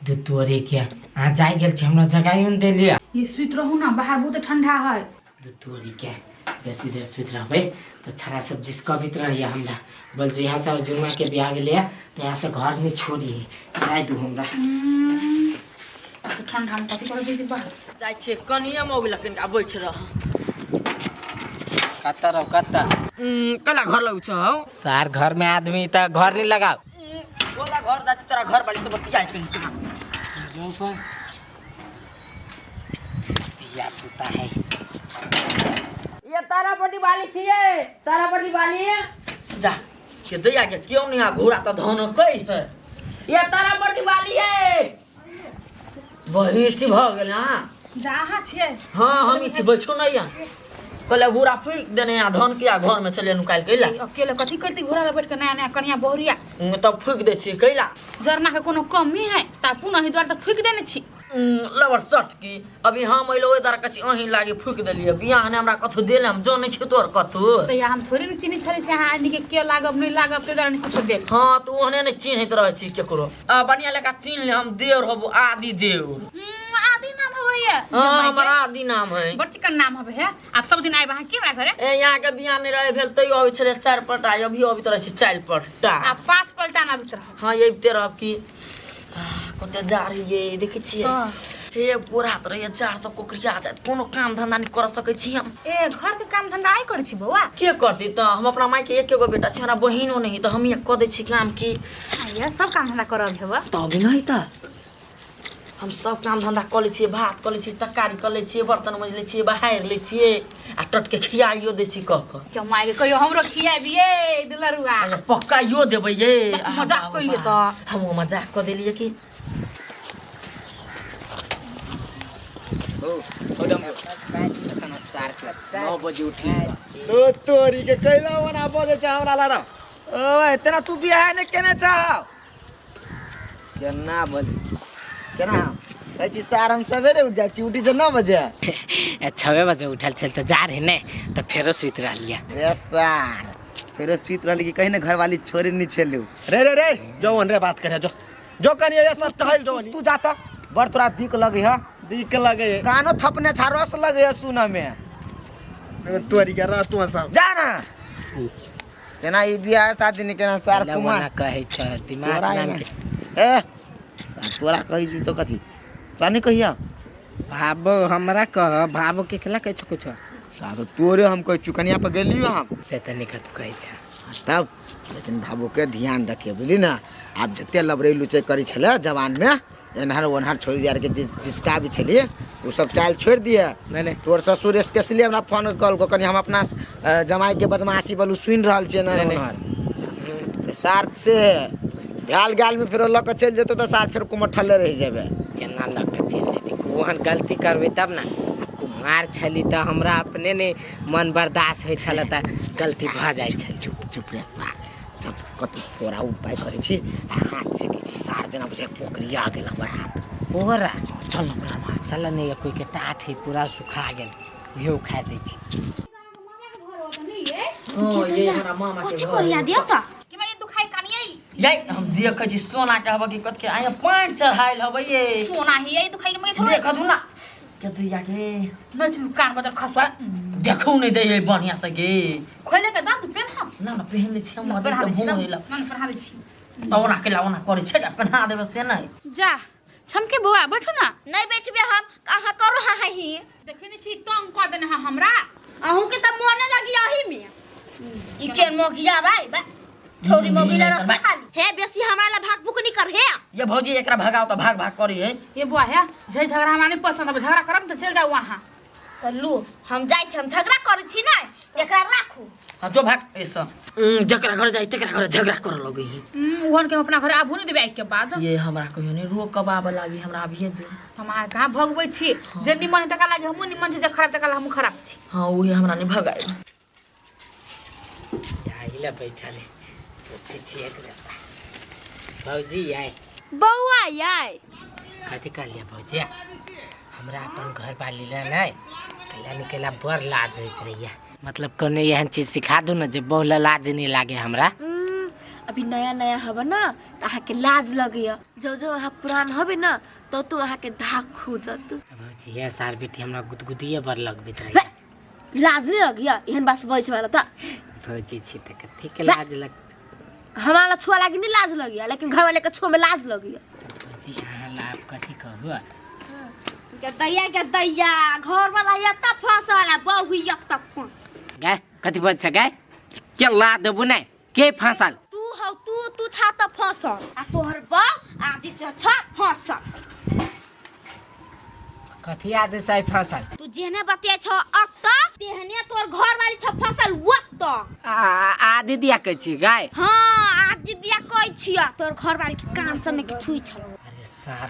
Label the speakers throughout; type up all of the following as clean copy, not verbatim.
Speaker 1: दू तोरे के अहाँ जाय गेल छी हमरा जगाइयो ने देलियै।
Speaker 2: ये सुति रहू ना, बाहर बहुत ठंडा है।
Speaker 1: दू तोरी के बेसी देर सुति रहबै तऽ छड़ा सब जिसकबित रहैया हमरा। बोल जे यहाँ से अर्जुनमा के बियाह भेलैया तऽ यहाँ से घर नहीं छोड़ी, जाय दू हमरा।
Speaker 2: तो ठंडा में कथी करै छी बाहर?
Speaker 3: जाइ छियै कनिए मौगी लग कनिका बैठ रह।
Speaker 1: कतऽ रहो कतऽ?
Speaker 3: कला घर लग छौ।
Speaker 1: सार घर में आदमी तऽ घर नहीं लगाओ।
Speaker 3: बोला घर जाइ छी तोरा घर वाली से बतियाइ कनिका।
Speaker 1: जो पर धिया पुता है।
Speaker 3: ये तारापट्टी वाली छियै, तारापट्टी वाली। जा के दैया के क्यों नहीं आ घोड़ा तो धन कई है। ये तारापट्टी वाली है। बहिर छी भ गेल ना।
Speaker 2: जा अहाँ छियै?
Speaker 3: हाँ हम ई छी, बैठो नहीं यहाँ। कहले घोड़ा फूक देने आ धन के आ घर में चले नुकाइल कैला।
Speaker 2: अकेले कथी करती घोड़ा लपेट के नया नया कनिया बहुरिया?
Speaker 3: तब फूक दे छी कैला।
Speaker 2: जरना के कोनो कमी है तापू नहीं द्वार त फूक देने छी।
Speaker 3: लबर सट की अभी हम अइलो ओहि द्वारा कछि अहीं लागे फूक देलियै। बियाह ने हमरा कथो देले, हम जानै छी तोर कथो।
Speaker 2: तो या हम थोड़ी ने चिन्है छली से अहाँ आदमी के के लागब नहीं लागब, ते द्वारा नहीं कुछो देल।
Speaker 3: हाँ तू ओहने नहीं चिन्हैत रहै छी केकरो। आ बढ़िया लेखा चिन्ह ले, हम देवर होबो, आदि देवर।
Speaker 2: आदि नाम होबे ये?
Speaker 3: हाँ हमर आदि नाम है।
Speaker 2: बड़ चिकन नाम होबे है। आप सब दिन आइब अहाँ के हमरा घरे?
Speaker 3: ए यहाँ के बियाह नहीं रहे भेल तैयो अबै छलै 4 पलटा, अभी अबैत रहै छै 4 पलटा।
Speaker 2: आ 5 पलटा ना अबैत रहै।
Speaker 3: हाँ अबिते रहब की। कते जा रहियै देखै छियै।
Speaker 2: हाँ।
Speaker 3: हे गोरा तऽ रहैया जाड़ सब कोकरिया जायत, कोनो काम धंधा नहि कर सकै छी हम।
Speaker 2: ए घर के काम धंधा आइ करै छी बौआ?
Speaker 3: के करतै तऽ हम अपना माय के एक एगो बेटा छी, हमरा बहिनो नहि तऽ हम कऽ दै छी काम की।
Speaker 2: आइया सब काम धंधा करब हेबा।
Speaker 3: तऽ अभी नहि तऽ हम सब काम धंधा कऽ लै छियै, भात कऽ लै छियै, तरकारी कऽ लै छियै, बर्तन मजि लै छियै, बहारि लै छियै आ टटके खियाइयो दै छी कऽ कऽ।
Speaker 2: क्यों माय के कहियो हमरो खियाबियै दुलरुआ?
Speaker 3: अरे पकाइयो देबै ये।
Speaker 2: मजाक कइलियै तऽ।
Speaker 3: हम मजाक कऽ देलियै की।
Speaker 4: 9 बजे उठी तो तोरी के कैला ओना बजे छ हमरा लड़। ओ इतना तू बियाह ने केने छ? केना बजे केना कहै छी सार हम सवेरे उठ जाइ छी, उठी छै 9 बजे।
Speaker 1: 6 बजे उठल छल तऽ जा रहे ने तऽ फेरो सुति रहलियै।
Speaker 4: रे सार फेरो सुति रहली कि कहीं ने घरवाली छोड़े नहीं छेलू।
Speaker 5: रे रे रे जो वन रे बात करे जो जो कनिया ये सब टहल जो
Speaker 4: तू जाता बड़ तोरा दिक लगे है।
Speaker 5: दिक लगे है।
Speaker 4: कानो थपने छा रस लगे है सुन में।
Speaker 5: तोरी के रह तू सब
Speaker 4: जा ना केना ई बियाह शादी ने केना सार कुमार
Speaker 1: कहै छ दिमाग
Speaker 4: तोरा
Speaker 1: नाम
Speaker 4: एना-
Speaker 1: के।
Speaker 4: ए सार तोरा कहै छी तो कथी तोरा नहीं कहिया?
Speaker 1: भाबो हमरा कह, भाबो के केला कहै छ कुछ?
Speaker 4: सार तोरे हम कहै छु कनिया पर गेलियो हम।
Speaker 1: से त नहीं कतौ कहै छ।
Speaker 4: तब लेकिन भाबो के ध्यान रखिए बुझली ना। आब जते लबरै लुचै करै छलै जवान में एनहर ओनहर छोड़ दिया के जिसका भी छलिए वो सब चाल छोड़ दिए।
Speaker 1: नहीं, नहीं।
Speaker 4: तोर ससुर स्पेशली हमरा फोन कल को कनी हम अपना जमाई के बदमाशी बलू सुन रहल छियै एनहर
Speaker 1: नहीं, नहीं।
Speaker 4: ओनहर। तऽ सार से भेल गाल में फेरो लऽ के चलि जेतौ तऽ सार फेर कुमठले रहि जेबै।
Speaker 1: केना लऽ के चलि जेतै? ओहन गलती करबै तब ना। कुमार छली तऽ हमरा अपने नहि मन बर्दाश्त होइ छलै तऽ गलती भऽ जाइ छल।
Speaker 4: चुप चुप रे सार, चल कतौ फोड़ा उपाय करै छी आ हाथ से कहै छी सार जेना बुझाइ कोकरिया गेल हमर हाथ।
Speaker 1: पोरा?
Speaker 4: चल ना ओकरा मार।
Speaker 1: चल ने, कोई के टाट है पूरा सुखा गेल, इहो उखाड़ दै छी।
Speaker 3: हाँ, ये हमरा मामा के
Speaker 6: कथी
Speaker 3: घर
Speaker 6: करिया
Speaker 3: है।
Speaker 6: दियौ तऽ?
Speaker 2: कि मैं ये दुखाई कानियै?
Speaker 3: ये हम देखै छी सोना के हबे कि कत के आया पानि चढ़ाइल हबे ये।
Speaker 2: सोना ही ये दुखाई के मैं छोड़।
Speaker 3: देख दू ना के दैया के।
Speaker 2: नहीं चलू कान बजर खसवा।
Speaker 3: देखू नहीं दैया बढ़िया से गे।
Speaker 2: खोले के दांत पेन्हा।
Speaker 3: ना ना पहन ले छी हम,
Speaker 2: ना, पेन्हा दै छी ना।
Speaker 3: बोल
Speaker 2: ना, ना, पेन्हा दै छी।
Speaker 3: तो ओना के ला ओना करै छै, पेन्हा देबै से नहीं।
Speaker 2: जा छमके बौआ बैठू ना।
Speaker 6: नहीं बैठबे हम, अहाँ करू हाँ हाँ ही।
Speaker 2: देखे नहीं छी तंग कऽ देने है हमरा।
Speaker 6: अहूँ के तऽ मोने लगी अही में। ई के मोगिया भाई बा छोरी मोगिला रख खाली। हे बेसी हमरा ला भाग भुक नहीं कर हे।
Speaker 3: ये भौजी एकरा भगाओ तो भाग भाग करी है।
Speaker 2: ये बुआ है झै झगड़ा हमरा नहीं पसंद है, झगड़ा करब त चल जाओ वहां।
Speaker 6: त लू हम जाय छी, हम झगड़ा करै छी नै, एकरा राखू।
Speaker 3: हां जो भाग ऐसा। जकरा घर जाई तकरा घर झगड़ा कर लगई है।
Speaker 2: ओहन के हम अपना घर आबू नहीं देबै के बाद।
Speaker 3: ये हमरा कहियो नहीं रोकबाब लागी हमरा अभिये दे।
Speaker 2: हम अहाँ कहाँ भगबै छी? जे निमन तका लागे हमहूँ निमन छी, जे खराब तका लागे हमहूँ खराब छी।
Speaker 3: हां ओहे हमरा नहीं भगाए।
Speaker 1: आइला बैठल है पूछै छी एकरा से। भौजी आय।
Speaker 6: बौआ आय।
Speaker 1: कथी कहलियै भौजी? हमरा अपन घर वाली ला नहि कैला नहि कैला बड़ लाज होइत रहैया। मतलब कोनो एहन चीज सिखा दू ने जे बहु ला लाज नहीं लागे हमरा।
Speaker 6: अभी नया नया हब ना त अहाँके लाज लगैया। जो जो अहाँ पुरान हबे ना तो तो अहाँके धाक खूजत।
Speaker 1: भौजी हे सार बेटी हमरा गुदगुदिए बड़ लगबैत रहैया।
Speaker 6: लाज नहीं लगैया एहन बात बजै छै वाला त?
Speaker 1: भौजी छी तऽ कथी के लाज लग?
Speaker 6: हमारा छुआ लागी नहीं लाज लगैया, लेकिन घर वाले के छुआ में लाज लगैया।
Speaker 1: भौजी अहाँ ला आब कथी कहू?
Speaker 6: के दैया के दैया घर वाला एतऽ फंसल आ बहू एतऽ फंसल।
Speaker 1: गाय कथी बज छ गाय? के ला देबू नै के फंसल?
Speaker 6: तू हौ, तू तू छा त फंसल आ तोहर बा आदि से छ फंसल।
Speaker 1: कथी आदि से फंसल?
Speaker 6: तू जेहने बतिया छ अत तेहने तोर घर वाली छ फंसल ओत।
Speaker 1: आदि दिया कहै छी गाय?
Speaker 6: हाँ आदि दिया कहै छिय, तोर घर वाली के कान सब में के छुई छलो।
Speaker 1: अरे सार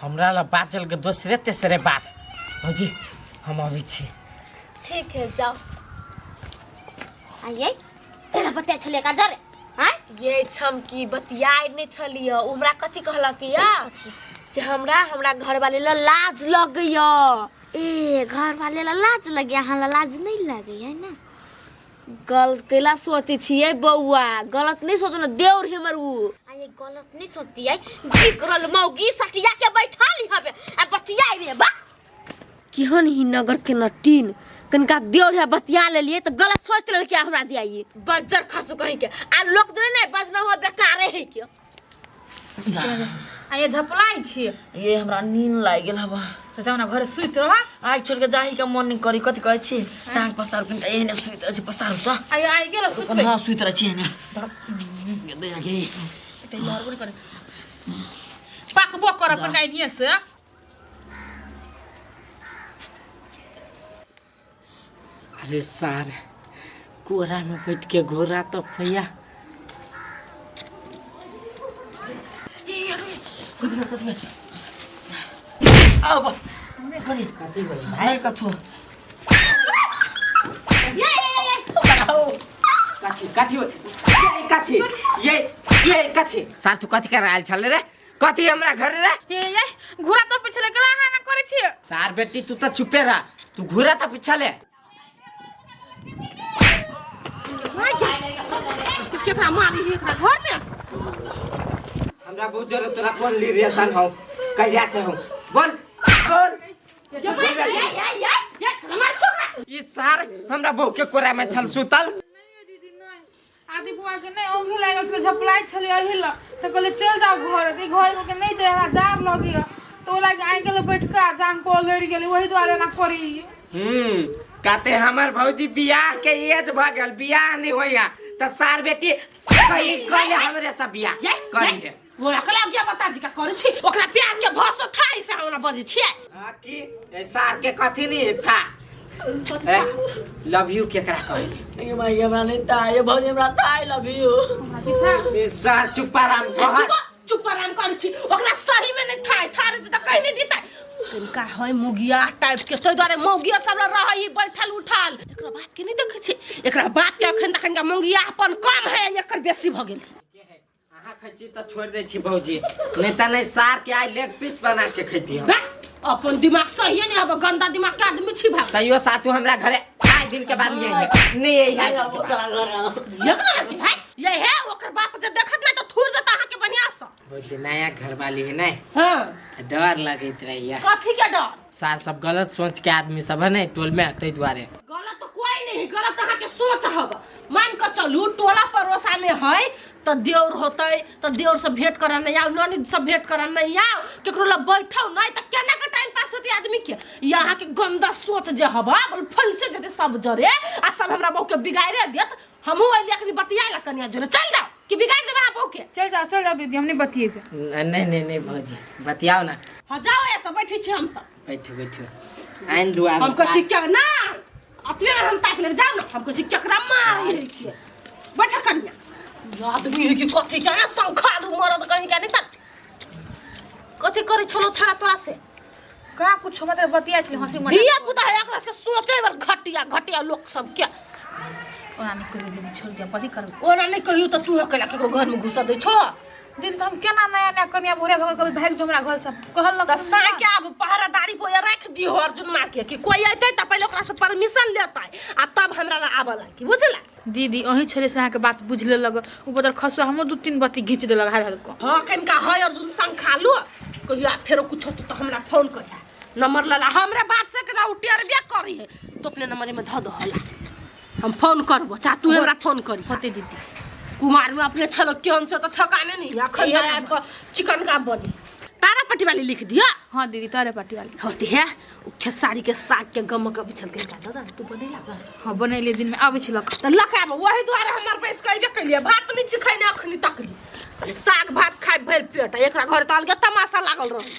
Speaker 1: हमरा ला बाजल के दोसरे तेसरे बात। भौजी हम अबै छी।
Speaker 6: ठीक है जाओ। आइए एना बतिया छले का जरे? आय ये छमकी बतियाइ नै छलिय। उ हमरा कथी कहलक या से हमरा हमरा घर वाले ला लाज लगैया। ए घर वाले ला लाज लगैया, अहाँ ला लाज नहीं लगैया ना? गलत कैला सोचै छियै बौआ, गलत नहीं सोचू ना, देवर हमर उ। आ ये गलत नहीं सोचतियै, बिगड़ल मौगी सटिया के बैठा ली हबे आ बतियाइ रे बा। केहन ही नगर के नटीन कनका देवर है बतिया लेलिए त गलत सोच लेल के हमरा दियाइए बज्जर खसु कहीं के आ लोक जने नहीं बजना हो बेकारे है के।
Speaker 2: आ ये झपलाइ छी।
Speaker 3: ये हमरा नींद लागि गेल हबा।
Speaker 2: तो जाऊ ना घरे सुति रह।
Speaker 3: आइ छोड़ के जाही के मन नहीं करी। कथी कहै छी टांग पसारू कनि एहने सुति रहै छी, पसारू त।
Speaker 2: आइ आइ गेल सुतबै?
Speaker 3: हाँ सुति रहै छी एहने। दैया गे
Speaker 2: पाकबो कर अपन गाइनिए से।
Speaker 1: अरे सार कोरा में बैठ के घोड़ा तो भैया।
Speaker 3: अब कथी
Speaker 1: कथी भेलै
Speaker 3: भाई? कथो
Speaker 1: कथी कथी ये कथी ये ये कथी सार तू कथी कर आयल छले रे? कथी हमरा घर रे?
Speaker 2: ए ए घोड़ा तो पिछले गेला अहाँ ना करै छी।
Speaker 1: सार बेटी तू त चुपे रह, तू घोड़ा त पिछले।
Speaker 2: केकरा मारी है एकरा घर में?
Speaker 1: हमरा बहुत जरूरत तोरा कोन ली रिएक्शन हो कहिया से हो बोल बोल। ई सार हमरा बहू के कोरा में छल सुतल।
Speaker 2: दीदी नहीं आदि बुआ के नहीं औंधी लागल छलै, झपलाइ छलै एहि लए तऽ कहलियै चलि जाउ घर, तऽ ई घर के नहीं जाय हमरा जार लगैया तऽ ओ लागि आइ गेलै बैठ कऽ जांग पर लड़ि गेलै, ओहि दुआरे एना करी।
Speaker 1: कहते हमर भौजी बियाह के एज भ गेल, बियाह नहीं होइया तऽ सार बेटी कही कहे हमरे से बियाह करी।
Speaker 7: वो अकला गया बता जी का करै छी ओकरा प्यार के भसो थाई से हमरा बजै छियै।
Speaker 1: हां की ए सार के कथी नहीं था? लव you केकरा कहै?
Speaker 3: ये भाई हमरा नहीं था, ये भौजी हमरा था I love you.
Speaker 1: ए सार चुप आराम कह।
Speaker 7: चुप आराम करै छी ओकरा सही में नहीं थाई था रे त कहि नहीं दितै। कनका है मुगिया टाइप के तै दुआरे मौगिया सब रहै बैठल उठल। एकरा बाप के नहीं देखै छी, एकरा बाप के अखन तक कनका मौगिया अपन कम है एकर बेसी भ गेल।
Speaker 1: अहाँ खाइ छी तऽ छोड़ि दै छी भौजी, नहीं तऽ नहीं सार के आइ लेग पीस बना के खैती हम।
Speaker 7: अपन दिमाग सही नहीं हब, गंदा दिमाग के आदमी छी भाई।
Speaker 1: तैयो सार तू हमरा घरे आइ दिन के बाद नहीं है नहीं है
Speaker 7: है ये है ओकर बाप जे देखत ना तो थूर देता अहाँ के बढ़िया से।
Speaker 1: भौजी नया घर वाली है नहीं?
Speaker 7: हां
Speaker 1: डर लगैत रहैया।
Speaker 7: कथी के डर?
Speaker 1: सार सब गलत सोच के आदमी सब है नहीं टोल में, तै दुआरे।
Speaker 7: गलत तो कोई नहीं, गलत अहाँ के सोच हब। मान के चलू टोला पड़ोसा में है तो देवर होतै तो देवर से भेंट करे नहीं आओ, ननद से भेंट करे नहीं आओ, केकरो लग बैठो नहीं तो केना के टाइम पास होती आदमी के। यहाँ के गंदा सोच जे हब बोल फलसे जते सब जरे आ सब हमरा बहू के बिगाड़े देत। हमहू अइली अखनी बतियाए ला कनिया जोरे चल जाओ कि बिगाड़ देबे अहाँ बहू के?
Speaker 2: चल जाओ चल जाओ दीदी हम नहीं बतिएबे।
Speaker 1: नहीं नहीं नहीं भौजी बतियाओ ना।
Speaker 7: हां जाओ ऐसा बैठी छी हम सब।
Speaker 1: बैठो बैठो आइन दुआर।
Speaker 7: हमको छी क्या ना अतबे में हम ताक लेब, जाओ ना। हमको छी केकरा मारी है छी बैठ कनिया। आदमी है कि कथी के शंखालू मरद कहीं के नहीं त कथी करै छलो छड़ा तोरा से?
Speaker 2: का कुछ मतलब बतिया छलै हंसी मजाक।
Speaker 7: धिया पुता है एकरा के सोचे बर घटिया घटिया लोक सब के।
Speaker 2: ओना नहीं कहियो दीदी छोड़ दिया कथी करब?
Speaker 7: ओना नहीं कहियो त तू अकेला केकरो घर में घुसा दै छो।
Speaker 2: दीदी तो हम केना नया नया कन्या भोरे भगल कभी भागि जो हमरा घर से कहल
Speaker 7: त साके अब पहरादारी पर राख दियो अर्जुन मार के कि कोई अइतै त पहिले ओकरा से परमिशन लेतै आ तब हमरा ला आबऽ लागी, बुझला?
Speaker 2: दीदी अहीं छलै से अहाँके बात बुझि लेलक ओ बदल खसुआ हमरो दू तीन बत्ती घीच देलक हाल हाल कऽ
Speaker 7: हाँ कनिका है अर्जुन संग खा लू कहियो आ फेरो कुछ होतो तो हमरा फोन करिया नंबर लला हमरे बात से करा उ टेरबे करी है तो अपने नंबर में धऽ दहला हम फोन करबो चाहे तू हमरा फोन करी
Speaker 2: होते दीदी
Speaker 7: कुमार में अपने छलो केहन से तो थकाने नहीं अखन
Speaker 2: इहे
Speaker 7: आबि कऽ चिकन का बनी तारा पट्टी वाली लिख दिया
Speaker 2: हाँ दीदी तारे पाटी वाली
Speaker 7: होती है उ खेसारी के साग के गमक अबै छल कनिका दादा तू बनेला गा
Speaker 2: हाँ बनेलियै दिनमे आबै छलक
Speaker 7: तऽ लऽ आब वही दुआरे हमर पैस कहबे केलिए भात नहि छी खैने अखनी तकली साग भात खाइ भरि पेट एकरा घर तऽ अलगे तमाशा लागल रहै।